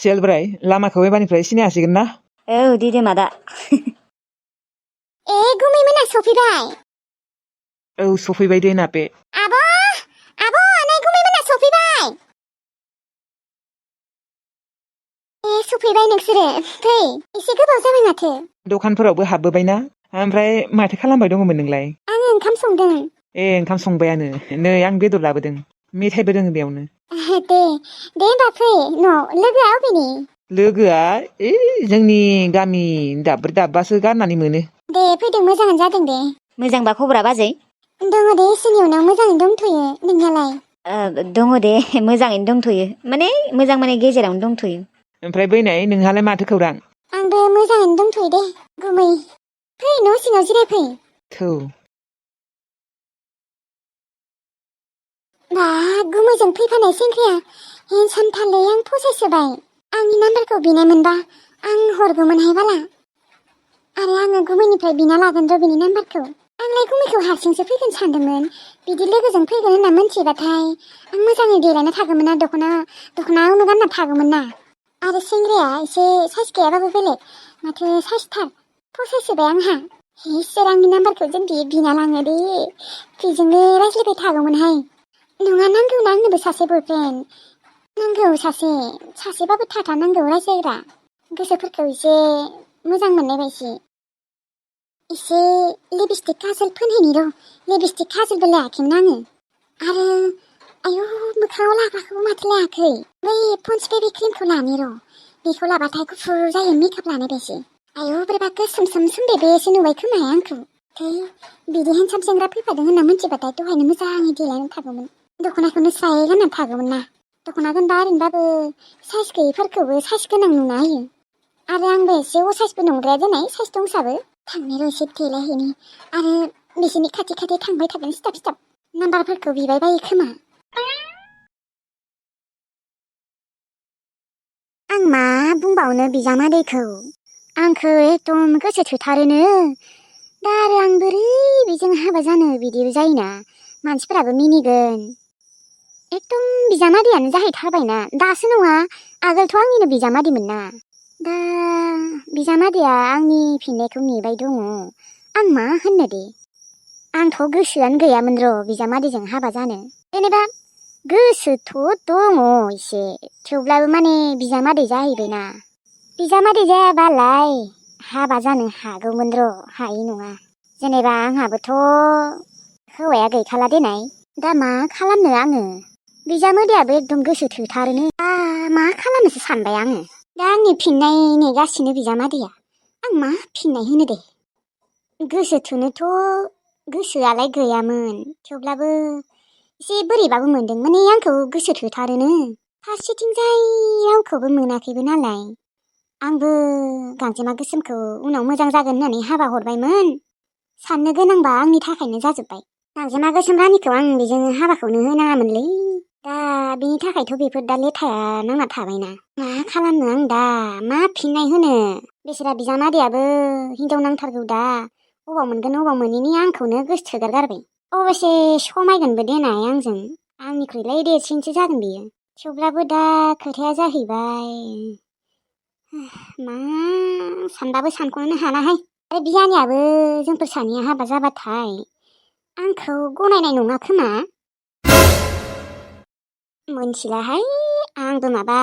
सियालब्राय लामाखौ एबारनिफ्राय सिनाय हासिगोन ना? औ दिदोमादा। ए गुमैमोना सफैबाय। औ सफैबाय दे नापे। आब' नै गुमैमोना सफैबाय। ए सफैबाय नोंसोरो फै एसे गोबाव जाबाय माथो। दखानफोरावबो हाबबोबायना? ओमफ्राय माथो खालामबाय दङमोन नोंलाय? आङो ओंखाम संदों। ए ओंखाम संबायानो नै आं बेदर लाबोदों मेथाइबो दोङो बेयावनो। दे होमबा फै न' लोगोआ अबेनि? लोगोआ जोंनि गामि दाबब्रै दाबबासो गारनानै मोनो। दे फैदों मोजाङानो जादों दे। मोजांबा खबरा बाजै? दङ दे इसोरनि उनाव मोजाङैनो दंथ'यो। नोंहालाय? दङ दे मोजाङैनो दंथ'यो मोजां गेजेरावनो दंथ'यो। ओमफ्राय बैनाय नोंहालाय माथो खौरां? आंबो मोजाङैनो दंथ'यो दे गुमै। फै न' सिङाव जिरायफै। थौ बा गुमैजों फैफानाय सेंग्राया हेन्डसामथारलै आं फसायसोबाय। आंनि नाम्बारखौ बिनाय मोनबा आं हरगौमोनहाय बाला। आरो आङो गुमैनिफ्राय बिना लागोन र' बिनि नाम्बारखौ। आंलाय गुमैखौ हारसिंसो फैगोन सानदोंमोन। बिदि लोगोजों फैगोन होनना मोनथिबाथाय आं मोजाङै देलायना थागौमोन ना दख'ना उनु गानना थागौमोन ना। आरो सेंग्राया एसे साइस गैयाबाबो बेलेग माथो साइसथार फसायसोबाय आंहा। इसोर आंनि नाम्बारखौ जोंदि बिना लाङो दे बेजोंनो रायज्लायबाय थागौमोनहाय। नङा नांगौना आंनोबो सासे बयफ्रेन्ड नांगौ सासेबाबो थाथारनांगौ रायज्लायग्रा गोसोफोरखौ एसे मोजां मोननाय बायदि। एसे लिपस्टिक काजल फोनहैनि र' लिपस्टिक काजलबो लायाखैमोन आङो। आरो आयौ मोखाङाव लाग्राखौबो माथो लायाखै। बै पन्स बेबि क्रिमखौ लानि र' बेखौ लाबाथाय गुफुर जायो मेकआप लानाय बायदि। आयौ बोरैबा गोसोम बेबेसो नुबाय खोमाहाय आंखौ। बिदि हेन्डसाम सेंग्रा फैफादों होनना मिथिबाथाय दहायनो मोजाङै देलायना थागौमोन। दख'नाखौनो स्राय गानना थागौमोन ना। दख'ना गानबा ओरैनोबाबो साइस गैयिफोरखौबो साइस गोनां नुना होयो। आरो आंबो एसे असाइसबो नंद्राया देनाय साइस दंसाबो। थांनि र' एसे देलायहैनि आरो बिसोरनि खाथि थांबाय थागोन सिथाब नाम्बारफोरखौ बिबाय बायो खोमा। आं मा बुंबावनो बिजामादैखौ आंखौ एकदम गोसो थोथारोनो। दा आरो आं बोरै बेजों हाबा जानो बिदिबो जायोना मानसिफोराबो मिनिगोन। एकदम बिजामादैयानो जाहैथारबायना दासो नङा आगोलथ' आंनिनो बिजामादैमोन ना। दा बिजामादैया आंनि फिननायखौ नेबाय दङ। आं मा होननो दे। आंथ' गोसोआनो गैयामोन र' बिजामादैजों हाबा जानो। जेनेबा गोसोथ' दङ एसे थेवब्लाबो माने बिजामादै जाहैबायना। बिजामादै जायाबालाय हाबा जानो हागौमोन र' हायै नङा। जेनेबा आंहाबोथ' हौवाया गैखाला देनाय। दा मा खालामनो आङो। बिजामादैयाबो एकदम गोसो थोथारोनो। मा खालामनोसो सानबाय आङो। दा आंनि फिननाय नेगासिनो बिजामादैया। आं मा फिननाय होनो दे। गोसो थोनोथ' गोसोआलाय गैयामोन थेवब्लाबो एसे बोरैबाबो मोनदों माने आंखौ गोसो थोथारोनो। फारसेथिंजाय रावखौबो मोनाखैबो नालाय। आंबो गांजेमा गोसोमखौ उनाव मोजां जागोन होननानै हाबा हरबायमोन। साननो गोनांबा आंनि थाखायनो जाजोब्बाय। गांजेमा गोसोम रानिखौ आं बेजों हाबाखौनो होनाङामोनलै। दा बिनि थाखायथ' बेफोर दा लेथाया नांना थाबायना। मा खालामनो आं दा मा फिननाय होनो। बेसेरा बिजामादैयाबो हिनजाव नांथारगौ दा। अबाव मोनगोन अबाव मोनैनि आंखौनो गोसो थोगारगारबाय। अबयसे समायगोनबो देनाय आंजों आंनिख्रुइलाय देरसिनसो जागोन बेयो। थेवब्लाबो दा खोथाया जाहैबाय मा सानबाबो सानख'नोनो हालाहाय। आरो बियानियाबो जोंफोर सानैया हाबा जाबाथाय आंखौ गनायनाय नङा खोमा। मोनथिलाहाय आंबो माबा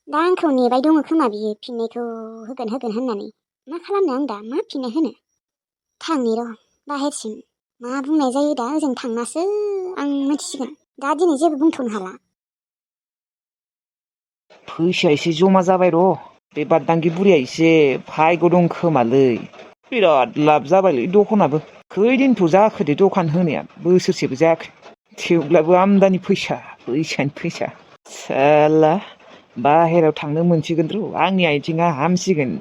दा आंखौ नेबाय दङ खोमा बियो फिननायखौ होगोन होननानै। मा खालामनो आं दा मा फिननाय होनो। थांनि र' बाहेरसिम मा बुंनाय जायो दा ओजों थांनासो आं मिथिसिगोन। दा दिनै जेबो बुंथ'नो हाला। फैसाया एसे जमा जाबाय र'। बे बादांगि बुरिया एसे भाग्य दं खोमालै। बिराद लाब जाबायलै दखानाबो। खैदिनथ' जाखो दे दखान होनाया बोसोरसेबो जायाखै। थेवब्लाबो आमदानि फैसायानो फैसा। साला बाहेरायाव थांनो मोनसिगोन र' आंनि आथिङा हामसिगोन।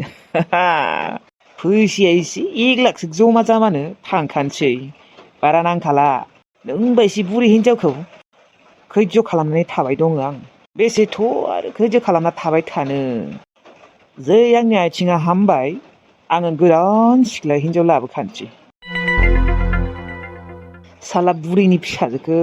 फैसाया एसे 1 लाखसो जमा जाबानो थांखानोसै बारा नांखाला। नों बायदि बुरि हिनजावखौ खैज्य खालामनानै थाबाय दङ आं। बेसेथ' आरो खैज्य खालामना थाबाय थानो। जै आंनि आथिङा हामबाय आङो गोदान सिख्ला हिनजाव लाबोखानोसै। साला बुरिनि फिसाजोखौ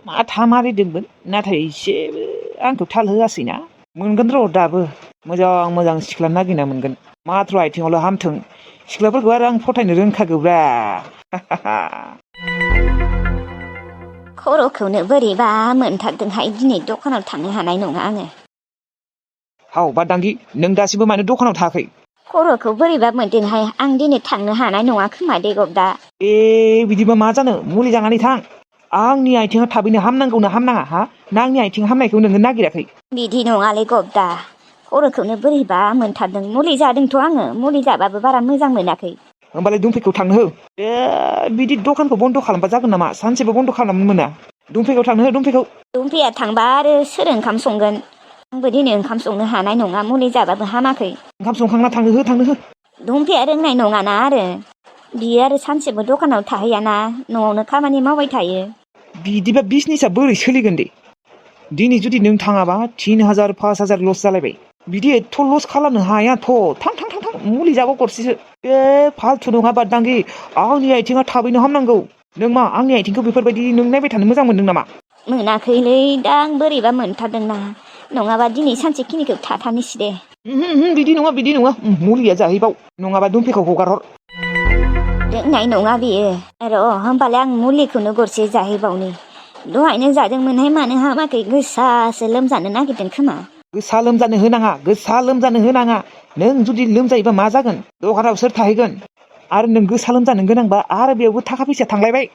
माथा मारिदोंमोन नाथाय एसेबो आंखौ थाल होआसैना। मोनगोन र' दाबो मोजां मोजां सिख्ला नागिरना मोनगोन माथ्र आथिङावल' हामथों सिख्लाफोरखौ आरो आं फथायनो रोंखागौब्रा खर'खौनो बोरैबा मोनथारदोंहाय दिनै दखानाव थांनो हानाय नङा आङो हाव बादांगि नों दासिमबो मानो दखानाव थाङाखै खर'खौ बोरैबा मोनदोंहाय आं दिनै थांनो हानाय नङा खोमा दे गबदा बिदिबा मा जानो मुलि जानानै थां आंनि आथिङा थाबैनो हामनांगौना हामनाङा हा ना आंनि आथिं हामनायखौ नोङो नागिराखै बिदि नङालै गबदा खर'खौनो बोरैबा मोनथारदों मुलि जादोंथ' आङो मुलि जाबाबो बारा मोजां मोनाखै होमबालाय दुमफेखौ थांनो हो बिदि दखानखौ बन्द' खालामबा जागोन नामा सानसेबो बन्द' खालामनो मोना दुमफेखौ थांनो हो दुमफेखौ दुमफिया थांबा आरो सोर ओंखाम संगोन आंबो दिनै ओंखाम संनो हानाय नङा मुलि जाबाबो हामाखै ओंखाम संखांना थांनो हो दुमफिया रोंनाय नङाना आरो बियो आरो सानसेबो दखानाव थाहैयाना न'आवनो खामानि मावबाय थायो बिदिबा बिजनेसा बोरै सोलिगोन दे दिनै जुदि नों थाङाबा 3,000 5,000 लस जालायबाय बिदि एथ' लस खालामनो हायाथ' थां मुलि जाबा गरसेसो फालथु नङा बादांगि आंनि आथिङा थाबैनो हामनांगौ नों मा आंनि आथिंखौ बेफोरबायदि नों नायबाय थानो मोजां मोनदों नामा मोनाखैलै दा आं बोरैबा मोनथारदोंना नङाबा दिनै सानसेखिनिखौ थाथारनोसै दे बिदि नङा मुलिया जाहैबाव नङाबा दुमफेखौ हगारहर रोंनाय नङा बियो र' होमबालाय आं मुलिखौनो गरसे जाहैबावनि दहायनो जादोंमोनहाय मानो हामाखै गोसासो लोमजानो नागिरदों खोमा गोसा लोमजानो होनाङा नों जुदि लोमजायोबा मा जागोन दखानाव सोर थाहैगोन आरो नों गोसा लोमजानो गोनांबा आरो बेयावबो थाखा फैसा थांलायबाय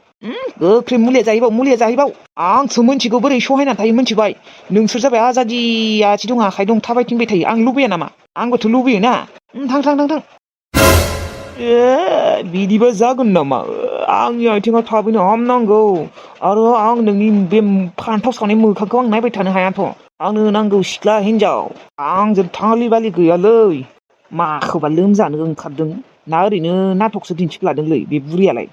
गोख्रै मुलिया जाहैबाव आंसो मोनथिगौ बोरै सहायनानै थायो मोनथिबाय नोंसोर जाबाय आजादि आथि दं आखाइ दं थाबायथिंबाय थायो आं लुबैया नामा आंबोथ' लुबैयोना थां बिदिबा जागोन नामा आंनि आथिङा थाबैनो हामनांगौ आरो आं नोंनि बे फान्थाव सावनाय मोखांखौ आं नायबाय थानो हायाथ' आंनो नांगौ सिख्ला हिनजाव आंजों थाङालि बालि गैयालै माखौबा लोमजानो ओंखारदों ना ओरैनो नाटकसो दिन्थिफ्लादोंलै बे बुरियालाय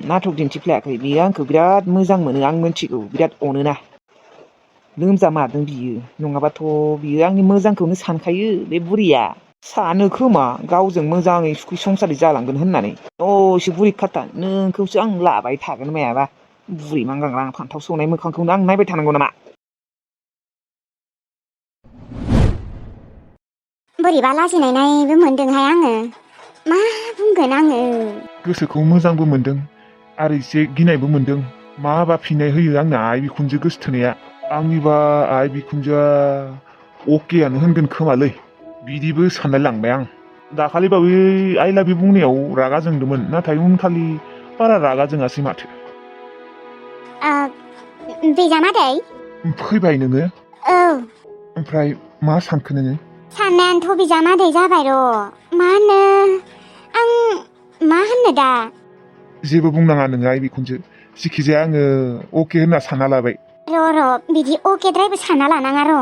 नाटक दिन्थिफ्लायाखै बियो आंखौ बिराद मोजां मोनो आं मिथिगौ बिराद अनोना लोमजामारदों बियो नङाबाथ' बियो आंनि मोजांखौनो सानखायो बे बुरिया सानो खोमा गावजों मोजाङै सुखि संसारि जालांगोन होननानै दसे बुरि खाथा नोंखौसो आं लाबाय थागोन मायाबा बुरि मांगांग्रां फान्थाव सौनाय मोखांखौनो आं नायबाय थानांगौ नामा बोरैबा लाजिनायबो मोनदोंहाय आङो मा बुंगोन आङो गोसोखौ मोजांबो मोनदों आरो एसे गिनायबो मोनदों माबा फिननाय होयो आंना आइ बिखुनजो गोसोथोनाया आंनिबा आइ बिखुनजोआ अकेयानो होनगोन खोमालै बिदिबो सानलाय लांबाय आं दाखालिबावै आइ लाभ इउ बुंनायाव रागा जोंदोंमोन नाथाय उनखालि बारा रागा जोङासै माथो बिजामादै फैबाय नोङो औ ओमफ्राय मा सानखो नोङो साननायानोथ' बिजामादै जाबाय र' मा होनो आं मा होननो दा जेबो बुंनाङा नोङो आइ बिखुनजो जिखिजाया आङो अके होनना सानना लाबाय र' बिदि अकेद्रायबो सानना लानाङा र'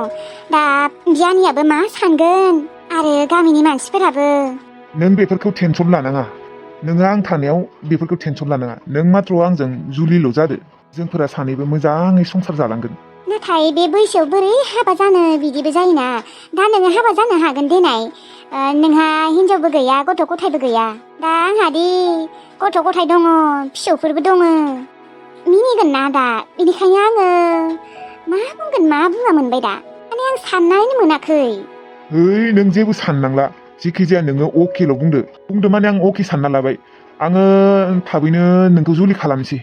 दा गियानियाबो मा सानगोन आरो गामिनि मानसिफोराबो नों बेफोरखौ टेनसन लानाङा नोङो आं थानायाव बेफोरखौ टेनसन लानाङा नों माथ्र' आंजों जुलिल' जादो जोंफोरा सानैबो मोजाङै संसार जालांगोन नाथाय बे बैसोआव बोरै हाबा जानो बिदिबो जायोना दा नोङो हाबा जानो हागोन देनाय नोंहा हिनजावबो गैया गथ' गथायबो गैया दा आंहादि गथ' गथाय दङ फिसौफोरबो दङ मिनिगोन ना दा बेनिखायनो आङो मा बुंगोन मा बुङा मोनबाय दा माने आं साननायनो मोनाखै नों जेबो साननांला जिखिजाया नोङो अकेल' बुंदो माने आं अके सानना लाबाय आङो थाबैनो नोंखौ जुलि खालामसै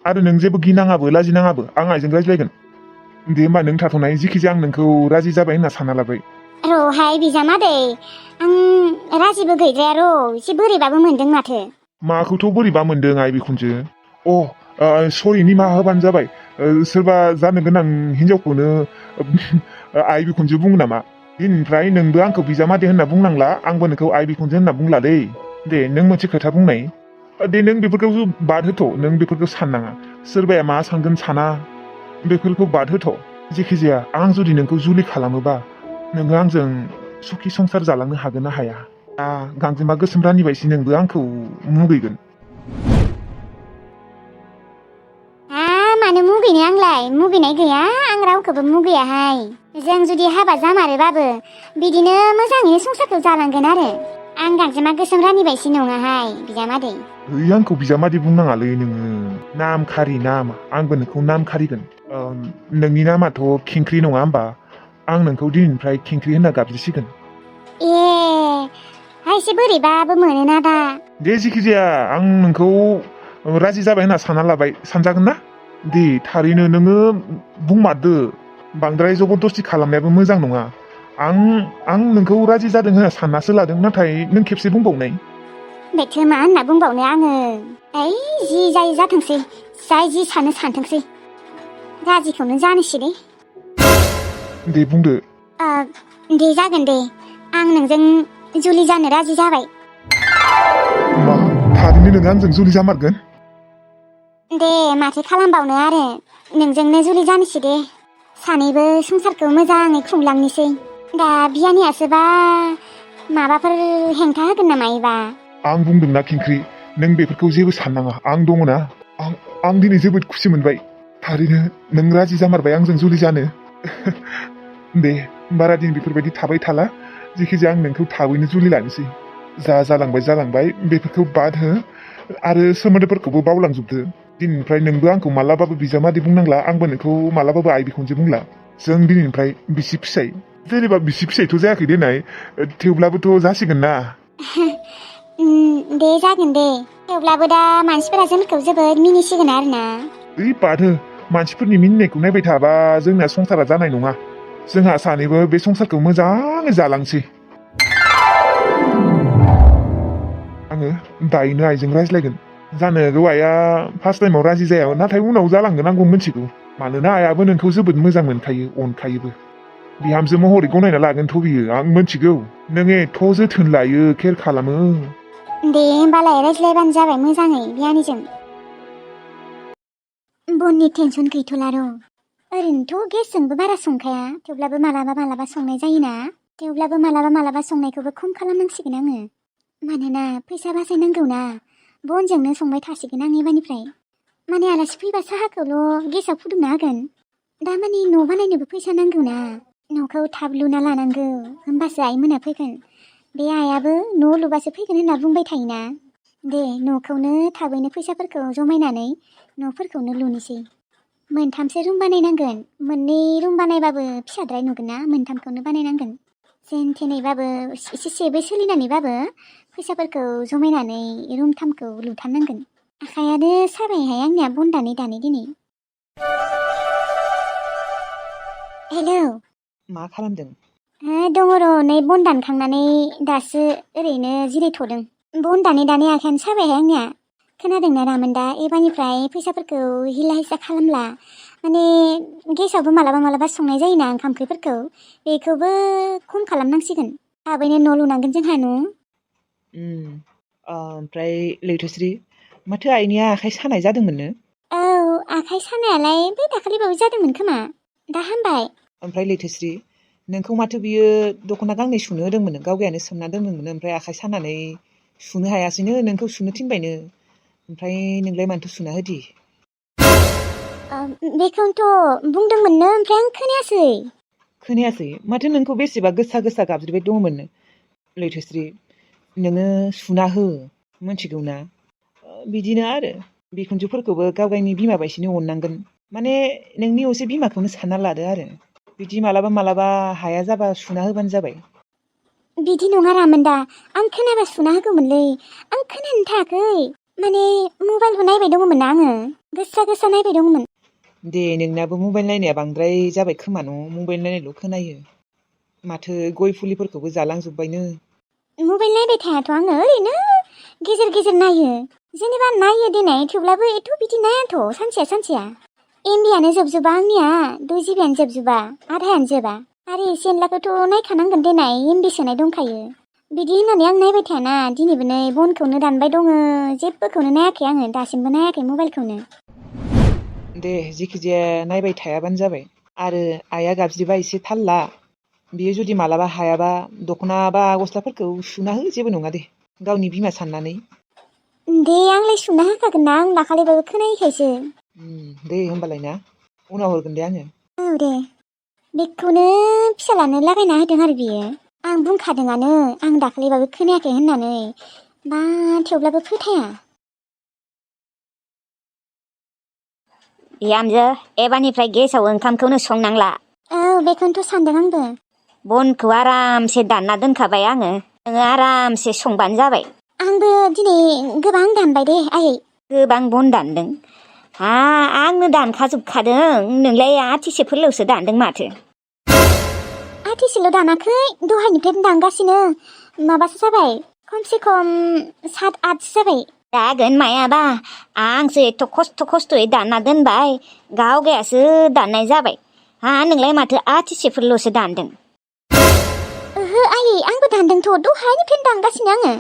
आरो नों जेबो गिनाङाबो लाजिनाङाबो आं आइजों रायज्लायगोन दे होमबा नों थाथ'नाय जिखिजाया आं नोंखौ राजि जाबाय होनना सानना लाबाय र'हाय बिजामादै आं राजिबो गैद्राया र' एसे बोरैबाबो मोनदों माथो माखौथ' बोरैबा मोनदों आइ बिखुनजो सरि निमाहा होबानो जाबाय सोरबा जानो गोनां हिनजावखौनो आइ बिखुनजो बुङो नामा दिनैनिफ्राय नोंबो आंखौ बिजामादै होनना बुंनांला आंबो नोंखौ आइ बिखुनजो होनना बुंला दै दे नों मोनसे खोथा बुंनाय दे नों बेफोरखौ बाद होथ' नों बेफोरखौ साननाङा सोरबाया मा सानगोन साना बेफोरखौ बाद होथ' जेखिजाया आं जुदि नोंखौ जुलि खालामोबा नोङो आंजों सुखि संसार जालांनो हागोन ना हाया गांजेमा गोसोम रानि बायदि नोंबो आंखौ मुगैगोन मानो मुगैनो आंलाय मुगैनाय गैया आं रावखौबो मुगैयाहाय जों जुदि हाबा जामारोबाबो बिदिनो मोजाङैनो संसारखौ जालांगोन आरो आं गांजेमा गोसोम रानि बायदि नङाहाय बिजामादै आंखौ बिजामादै बुंनाङालै नोङो नाम खारि नाम आंबो नोंखौ नाम खारिगोन नोंनि नामाथ' खिंख्रि नङा होमबा आं नोंखौ दिनैनिफ्राय खिंख्रि होनना गाबज्रिसिगोन। एसे बोरैबाबो मोनोना दा। दे जिखि जाया आं नोंखौ राजि जाबाय होनना सानना लाबाय, सानजागोन ना? दे थारैनो नोङो बुंमारदो, बांद्राय जबरदस्ति खालामनायाबो मोजां नङा। आं नोंखौ राजि जादों होनना साननासो लादों, नाथाय नों खेबसे बुंबावनाय। बेथो मा होनना बुंबावनो आङो। जि जायो जाथोंसै, जाय जि सानो सानथोंसै, राजिखौनो जानोसै दे। दे बुंदो। दे जागोन दे, आं नोंजों जुलि जानो राजि जाबाय। मा थारैनो नों आंजों जुलि जामारगोन? दे माथो खालामबावनो आरो, नोंजोंनो जुलि जानोसै दे। सानैबो संसारखौ मोजाङै खुंलांनोसै। दा बियानियासोबा माबाफोर हेंथा होगोन नामा एबा? आं बुंदोंना खिंख्रि, नों बेफोरखौ जेबो साननाङा, आं दङना। आं दिनै जोबोद खुसि मोनबाय। थारैनो नों राजि जामारबाय आंजों जुलि जानो। दे बारा दिन बेफोरबायदि थाबाय थाला, जेखिजाया आं नोंखौ थाबैनो जुलि लानोसै। जा जालांबाय बेफोरखौ बाद हो आरो सोमोन्दोफोरखौबो बावलांजोबदो। दिनैनिफ्राय नोंबो आंखौ मालाबाबो बिजामादै बुंनांला, आंबो नोंखौ मालाबाबो आइ बिखुनजो बुंला। जों दिनैनिफ्राय बिसि फिसाय। जेनेबा बिसि फिसायथ' जायाखै देनाय, थेवब्लाबोथ' जासिगोन ना। दे जागोन दे, थेवब्लाबो दा मानसिफोरा जोंखौ जोबोद मिनिसिगोन आरोना। बाद हो, मानसिफोरनि मिनिनायखौ नायबाय थाबा जोंना संसारा जानाय नङा। जोंहा सानैबो बे संसारखौ मोजाङै जालांसै। आङो दायोनो आइजों रायज्लायगोन। जानो हागौ आइया फार्स्ट टाइमाव राजि जाया, नाथाय उनाव जालांगोन आंबो मिथिगौ। मानोना आइयाबो नोंखौ जोबोद मोजां मोनखायो, अनखायोबो। बिहामजो महरै गनायना लागोनथ' बियो, आं मिथिगौ। नों एथ' जोथोन लायो, केयार खालामो। दे होमबालाय रायज्लायबानो जाबाय मोजाङै बियानिजों। बननि टेनसन गैथ'ला र'। ओरैनोथ' गेसजोंबो बारा संखाया, थेवब्लाबो मालाबा संनाय जायोना। थेवब्लाबो मालाबा संनायखौबो खम खालामनांसिगोन आङो। मानोना फैसा बासायनांगौ ना, बनजोंनो संबाय थासिगोन आं एबारनिफ्राय। माने आलासि फैबा साहाखौल' गेसाव फुदुंना होगोन। दा माने न' बानायनोबो फैसा नांगौ ना। न'खौ थाब लुना लानांगौ, होमबासो आइमोना फैगोन। बे आइयाबो न' लुबासो फैगोन होनना बुंबाय थायोना। दे न'खौनो थाबैनो फैसाफोरखौ जमायनानै न'फोरखौनो लुनोसै। मोनथामसो रुम बानायनांगोन। मोननै रुम बानायबाबो फिसाद्राय नुगोन ना, मोनथामखौनो बानायनांगोन। जेन थेनैबाबो एसे सेबै सोलिनानैबाबो फैसाफोरखौ जमायनानै रुम 3खौ लुथारनांगोन। आखायानो साबायहाय आंनिया बन दानै दिनै। हेलौ। मा खालामदों? दङ र', नै बन दानखांनानै दासो ओरैनो जिरायथ'दों। बन दानै आखायानो साबायहाय आंनिया। खोनादोंना रामोनदा, एबारनिफ्राय फैसाफोरखौ हिला हिसा खालामला। माने गेसावबो मालाबा संनाय जायोना ओंखाम ओंख्रिफोरखौ, बेखौबो खम खालामनांसिगोन। थाबैनो न' लुनांगोन जोंहा न'। ओमफ्राय लैथोश्री, माथो आइनिया आखाइ सानाय जादोंमोननो? औ, आखाइ सानायालाय बे दाखालिबावै जादोंमोन खोमा, दा हामबाय। ओमफ्राय लैथोश्री, नोंखौ माथो बियो दख'ना गांनै सुनो होदोंमोन, गावगायानो सोमना दोनदोंमोन, ओमफ्राय आखाइ सानानै सुनो हायासैनो, नोंखौ सुनो थिनबायनो। ओमफ्राय नोंलाय मानोथो सुना होदि? बेखौनोथ' बुंदोंमोननो, ओमफ्राय आं खोनायासै। खोनायासै? माथो नोंखौ बेसेबा गोसा गाबज्रिबाय दङमोननो। लैथोश्री, नोङो सुना हो, मिथिगौ ना? बिदिनो आरो बिखुनजोफोरखौबो गावगायनि बिमा बायदिनो अननांगोन। माने नोंनि असे बिमाखौनो सानना लादो आरो। बिदि मालाबा हाया जाबा सुना होबानो जाबाय। बिदि नङा रामोनदा, आं खोनाबा सुना होगौमोनलै। आं खोनानो थायाखै, माने मबाइलबो नायबाय दङमोन ना आङो, गोसा नायबाय दङमोन। दे नोंनाबो मबाइल नायनाया बांद्राय जाबाय खोमा न', मबाइल नायनायल' खोनायो। माथो गय फुलिफोरखौबो जालांजोब्बायनो। मबाइल नायबाय थायाथ' आङो, ओरैनो गेजेर नायो। जेनेबा नायो देनाय, थेवब्लाबो एथ' बिदि नायाथ' सानसेया। MBयानो जोबजोबा आंनिया, 2GB जोबजोबा, आधायानो जोबा। आरो एसे एनलाखौथ' नायखानांगोन देनाय, MB सोनाय दंखायो। बिदि होननानै आं नायबाय थायाना, दिनैबो नै बनखौनो दानबाय दङ, जेबोखौनो नायाखै आङो, दासिमबो नायाखै मबाइलखौनो। दे जिखिजाया नायबाय थायाबानो जाबाय। आरो आइया गाबज्रिबा एसे थाल ला। बियो जुदि मालाबा हायाबा दख'ना बा गस्लाफोरखौ सुना हो, जेबो नङा दे, गावनि बिमा साननानै। दे आंलाय सुना होखागोन ना, आं दाखालिबाबो खोनायैखायसो। दे होमबालाय ना, उनाव हरगोन दे आङो। औ दे। बेखौनो फिसालानो लागायना होदों आरो बियो। आं बुंखादोंआनो, आं दाखालिबाबो खोनायाखै होननानै, बा थेवब्लाबो फोथाया। बिहामजो, एबारनिफ्राय गेसाव ओंखामखौनो संनांला। औ बेखौनोथ' सानदों आंबो। बनखौ आरामसे दानना दोनखाबाय आङो नोङो आरामसे संबानो जाबाय आंबो दिनै गोबां दानबाय दे आयै। गोबां बन दानदों आंनो दानखाजोबखादों नोंलाय आथिसेफोरल'सो दानदों माथो आथिसेल' दानाखै दहायनिफ्रायनो दानगासिनो माबासो जाबाय खमसे खम 7-8सो जाबाय। जागोन मायाबा आंसो एथ' खस्थ'यै दानना दोनबाय गावगायासो दाननाय जाबाय नोंलाय माथो आथिसेफोरल'सो दानदों। ओहो आयै आंबो दानदोंथ' दहायनिफ्रायनो दानगासिनो आङो।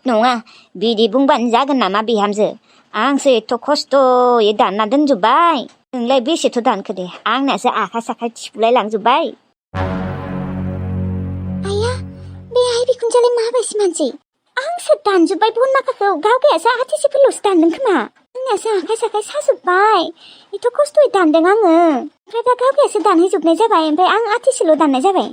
नङा बिदि बुंबानो जागोन नामा बिहामजो आंसो एथ' खस्थ'यै दानना दोनजोब्बाय नोंलाय बेसेथो दानखो दे आंनासो आखाइ साखाइ थिफुलाय लांजोब्बाय। आइया बे आइ बिखुनजोआलाय माबायदि मानसि आंसो दानजोब्बाय बन माखाखौ गावगायासो आथिसेफोरल'सो दानदों खोमा आंनासो आखाइ साखाइ साजोब्बाय एथ' खस्थ'यै दानदों आङो ओमफ्राय दा गावगायासो दानहैजोबनाय जाबाय ओमफ्राय आं आथिसेल' दाननाय जाबाय।